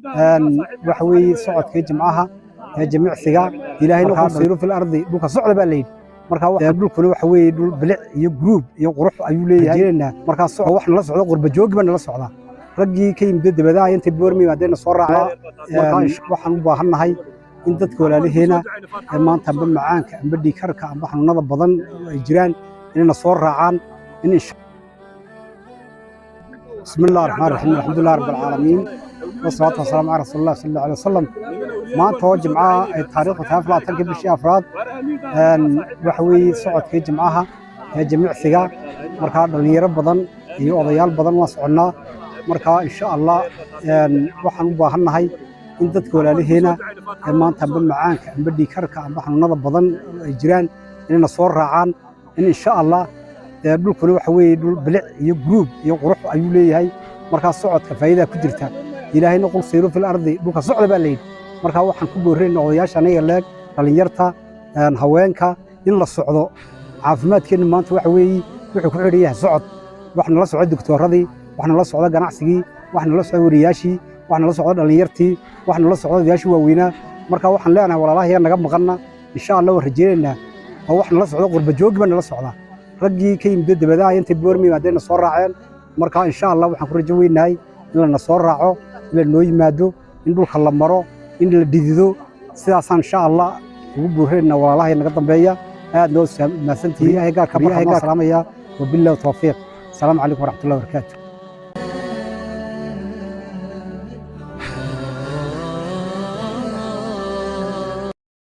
Waxa weeye socodkii Jimcaha ee jimicsiga. Ilaahayna قل سيروا في الأرض, dhulka socda baa layidhi. Marka waxa dhulkuna waxa weeye dhul bilic iyo guruub iyo qurux ayuu leeyahay. Markaa soco, wax nala socdo, qurba joogi baa nala socdaa. Raggii ka yimid dibadaha intay Boormi yimaadeenna soo raaceen. Markaa waxaan u baahannahay in dadka walaalaheena ee maanta amba macaanka amba dhiigkarka amba xanuunada badan ay jiraan inayna soo raacaan in. بسم الله الرحمن الرحيم، الحمد لله رب العالمين، والصلاة والسلام على رسول الله صلى الله عليه وسلم. Maanta oo Jimcaha ay taariikhdu tahay 24-kii bishii afraad, waxa weeye socodkii Jimcaha ee jimicsiga. Markaa dhalinyaro badan iyo odayaal badan waan soconnaa. Markaa insha Allah waxaan u baahannahay in dadka walaalaheena ee maanta amba macaanka amba dhiigkarka amba xanuunada badan ay jiraan inayna soo raacaan in insha Allah. Dhulkuna waxa weeye dhul bilic iyo guruub iyo qurux ayuu leeyahay. Markaa socodka faa'iidaa ku jirta. Ilaahayna قل سيروا في الأرض, dhulka socda baa layidhi. Markaa waxaan ku boorrayna odayaasha aniga leeg, dhalinyarta, haweenka in la socdo. Caafimaadkeenna maanta waxa weeye wuxuu ku xidhan yahay socod. Wax nala socda doctooradii, wax nala socda ganacsigii, wax nala socda wariyaashii, wax nala socda dhalinyartii, wax nala socda odayaashii waaweynaa. Marka waxaan leenahay walaalaha naga maqanna insha Allah waan rajaynaynaa oo wax nala socda, qurba joogi baa nala socdaa. Raggii ka yimid dibadaha intay Boormi yimaadeenna soo raaceen. Marka insha Allah waxaan ku rajo weynahay in lana soo raaco, in la noo yimaado, in dhulka la maro, in la dhidido. Sidaasaan insha Allah ugu buurinaynaa walaalaha naga dambeeya. Aad noo mahadsantihiin. Gaarka barka noo salaamaya. وبالله التوفيق. السلام عليكم ورحمة الله وبركاته.